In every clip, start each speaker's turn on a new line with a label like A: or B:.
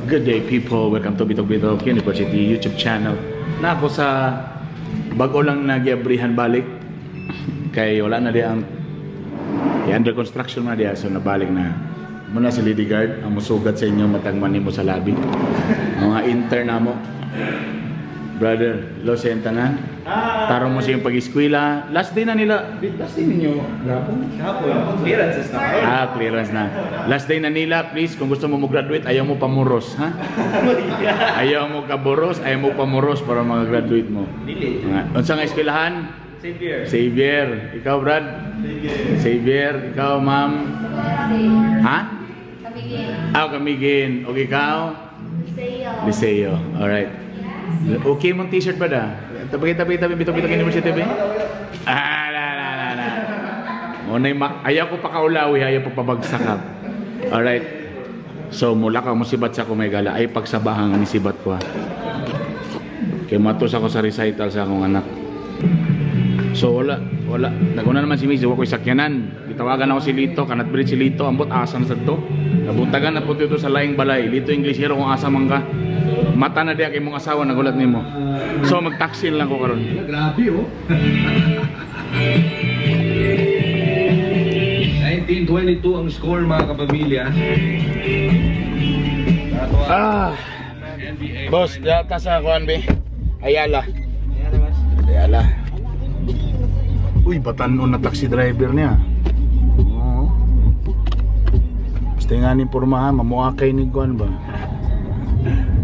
A: Good day, people, welcome to Bitog Bitog University YouTube channel. Na ako sa bago lang nagyabrihan balik kay wala na di ang under construction na diya, so nabalik na. Muna si Lady Guard ang musugat sa inyo matag mo sa labi. Mga intern na mo. Brother, lo sa tanan. Tarong mo siyang pag-eskwela. Last day na nila. Last day ninyo. Gapon?
B: Gapon. Clearance na.
A: Ah, clearance na. Last day na nila, please. Kung gusto mo mo-graduate, ayaw mo pamuros, ha? Ayaw mo kaboros, ayaw mo pamuros para mga-graduate mo.
B: Dili.
A: Unsa nga eskwelahan?
B: Xavier.
A: Xavier. Ikaw, Brad?
B: Xavier.
A: Xavier. Ikaw, ma'am? Ha?
C: Kamigin.
A: Ah, Kamigin. O ikaw?
C: Liceo.
A: Liceo. Alright. Okay mong t-shirt ba da? Tabi, tabi, tabi, Bitog Bitog University ba? Ah, na, na, na, na. Unay, ayaw ko pakaulawi, ayaw pa pabagsak ha. Alright. So, mula ka mo sibat sa kumegala, ay pagsabahan ni sibat ko ha. Kaya matos ako sa recital sa akong anak. So, wala, wala. Naguna naman si Miss, wala ko'y sakyanan. Gitawagan ako si Lito, kanat bridge si Lito, ambot asa na sa to. Nabuntagan na po dito sa laing balay. Lito English hero kung asa man ka. Mata na diya kay mong asawa, nagulat nimo. So mag-taxi lang ko karon.
D: Grabe oh.
E: 19-22 ang score, mga kapamilya.
A: Ah. Boss, data sa kuan be. Ayala. Ayala. Uy, batanon na taxi driver niya. Oo. Basta nga ni pormahan, mamuakay ni kuan ba?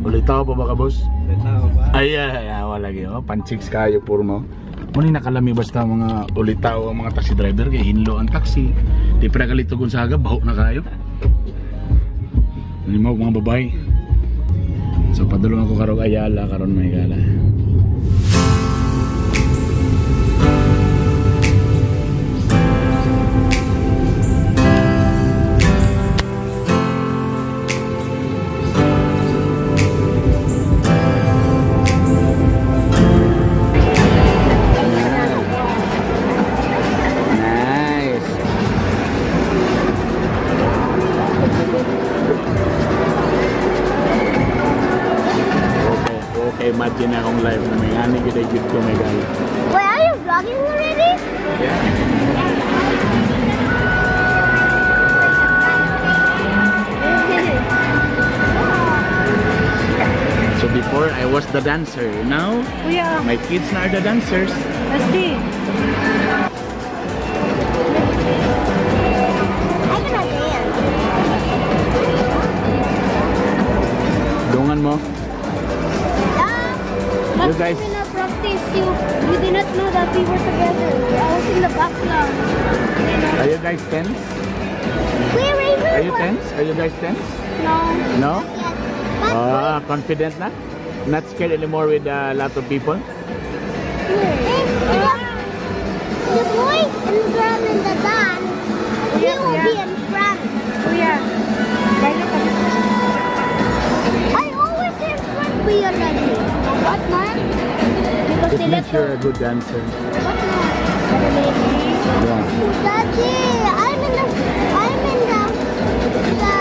A: Ulitaw pa ba ka, boss?
B: Ulitaw ba?
A: Ay, ay, ay, wala lagi. Oh, panchicks kayo, purma. Muna nakalami basta mga ulitaw ang mga taxi driver kay hinlo ang taxi. Di pa nakalito kung saga, baho na kayo. Ano mo, mga babae. So, padulong ako karong Ayala, karon may gala. Imagine akong live na may ani gid gid ko may gala.
C: Wait, are you vlogging already?
A: Yeah. So before I was the dancer. Now,
F: yeah,
A: my kids are the dancers.
F: Let's see.
C: I cannot dance.
A: Dungan mo.
F: But
A: You guys,
F: in our practice, you did not know that we were together. I was in the background.
A: Are you guys tense?
C: Wait.
A: Are you tense? Are you guys tense?
F: No.
A: No?
C: Yes.
A: Ah, confident na? Not scared anymore with a lot of people?
C: The boy and girl in the dance, he will be in front.
F: Oh yeah.
C: I always in front with your daddy.
F: What man? Because
A: It
F: they
A: makes
F: let
A: you a good dancer.
C: What man?
A: Yeah.
C: Daddy, I'm in the first. No.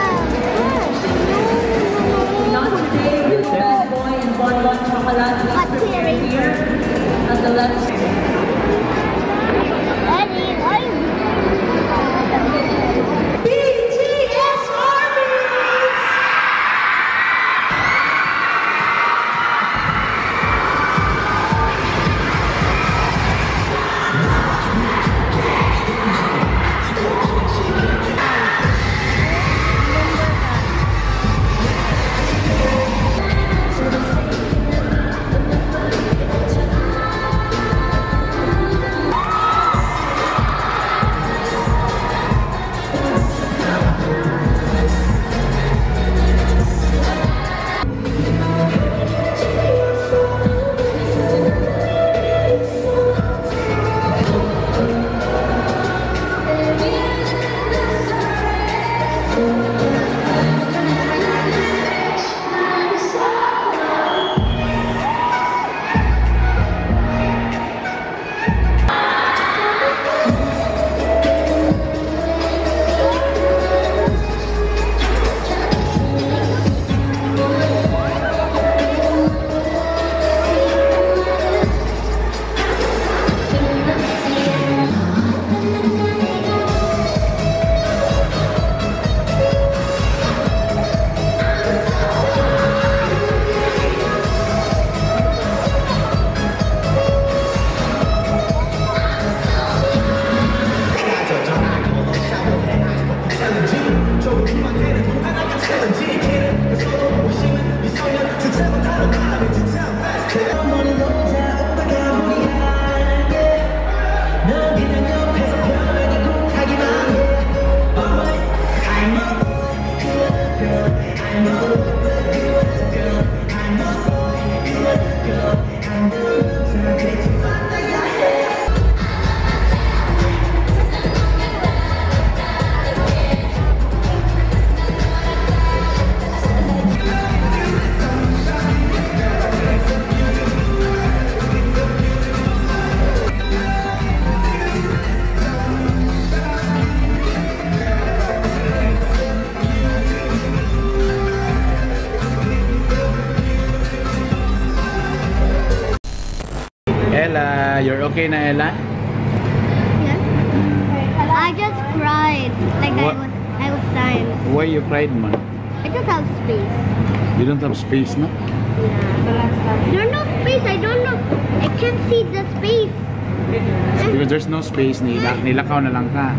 G: Not today, boy and bonbon chocolate.
C: But
G: here at the left.
C: Daddy, I'm
G: BTS Army!
A: Okay na, Ella?
C: Yes. I just cried like
A: What?
C: I was dying.
A: Why you cried, man?
C: I just have space.
A: You don't have space, no?
C: Yeah. There's no space. I don't know. I can't see the space.
A: Because there's no space, nilakaw na lang ka.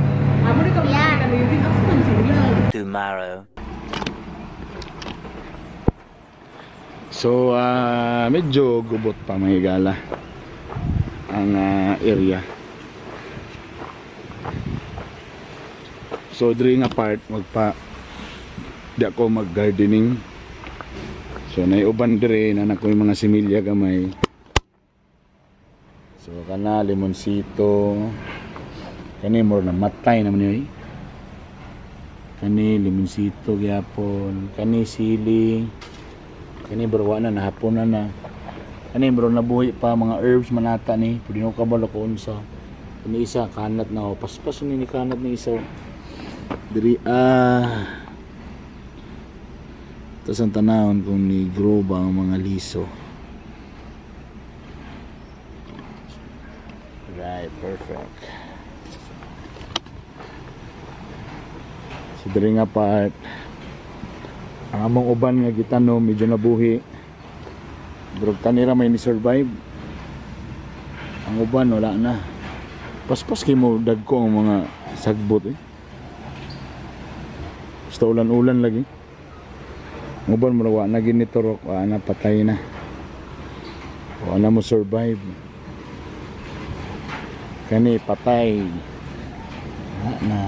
C: Yeah.
D: Tomorrow.
A: So, medyo gubot pa mga higala ang area. So, diri nga part, di ako mag-gardening. So, naiuban diri na nako yung mga similya gamay. So, kana limonsito. Kani more na matay naman yun. Kani limonsito gyapon, kani sili. Kani bro wa na nahaponan na. Kani bro nabuhi pa mga herbs manata ni, pwede no kabalo ko unsa. Kani isa kanat na oh, paspas ni kanat ni isa. Diri tas ang tanawon kung ni grow ba ang mga liso. Right, perfect. So diri nga part, ang among uban nga gitanom medyo nabuhi. Pero kanira may ni-survive. Ang uban wala na. Paspas kay mo dagko ang mga sagbot eh. Basta ulan-ulan lagi. Ang uban mo wa na giniturok, wa na patay na. Wa na mo survive. Kani patay. Wala na.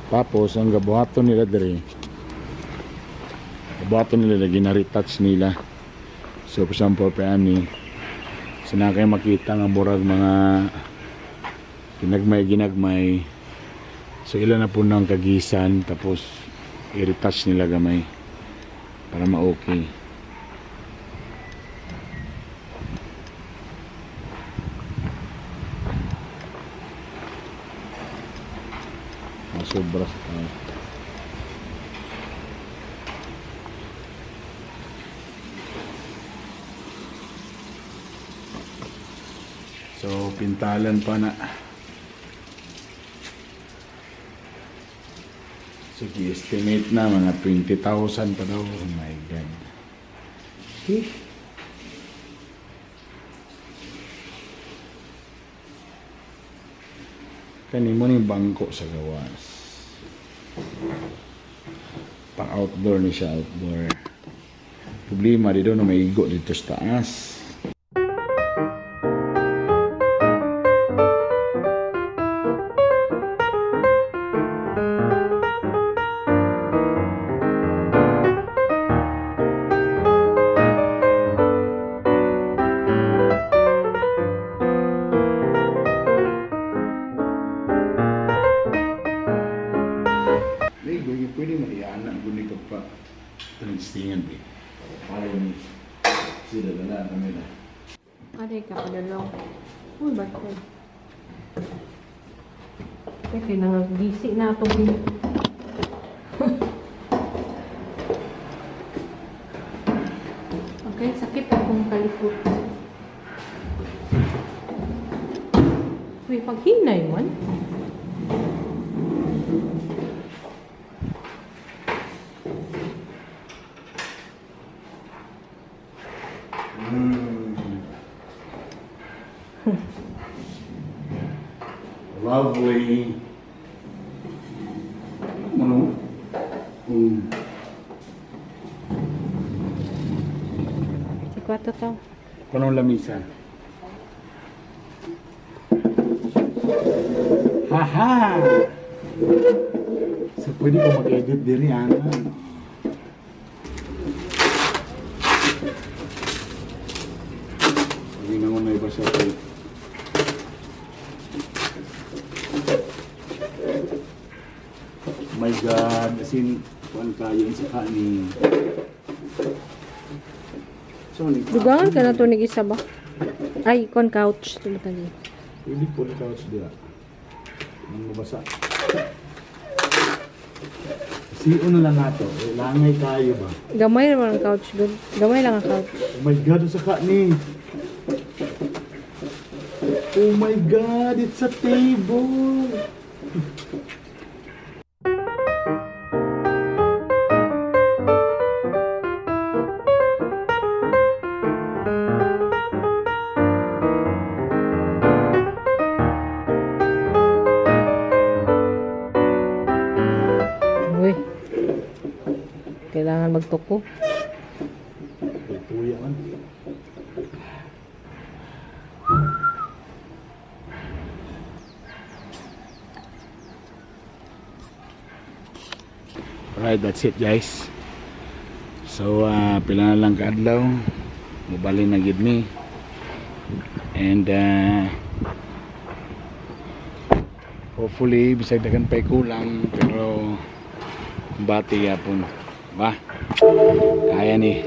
A: Tapos ang gabuhaton nila diri, gabuhaton nila gina-retouch nila. So for example, paani sina kayo makita nga murag mga ginagmay. So ila na po ng kagisan, tapos i-retouch nila gamay para ma-okay. Sobra sa tao. So pintalan pa na. So estimate na mga 20,000 pa daw. Oh my God. Okay. Kani mo ning bangko sa gawas. Pang outdoor ni siya, outdoor. Problema dito na maigo dito sa taas. Pwede mo iana guni ka pa transtingan bi. Follow me. Sila na kami na.
G: Aray ka padalong. Uy, ba't? Teka, nangagisi na itong Okay, sakit akong kalikot. Uy, paghinay man.
A: Lovely. Ano?
G: Si kwarto to.
A: Kanong lamisa? Haha! So pwede ko mag-edit diri, ana. Hindi na na iba siya kay. My God, as in, kuan kayo sa kani. So,
G: Dugangan ka na to ni isa ba? Ay, kon couch tulad tali.
A: Pwede po couch dira. Nang mabasa. Siun na lang nato. Eh, langay kayo ba?
G: Gamay naman ang couch good. Gamay lang ang couch.
A: Oh my God, sa ka ni. Oh my God, it's a table.
G: Uy. Kailangan magtuko.
A: Tuya man. Alright, that's it, guys. So, pila na lang kaadlaw. Mubalin na gid ni. And hopefully bisag dagan pa'y kulang pero bati yapon. Ba? Kaya ni.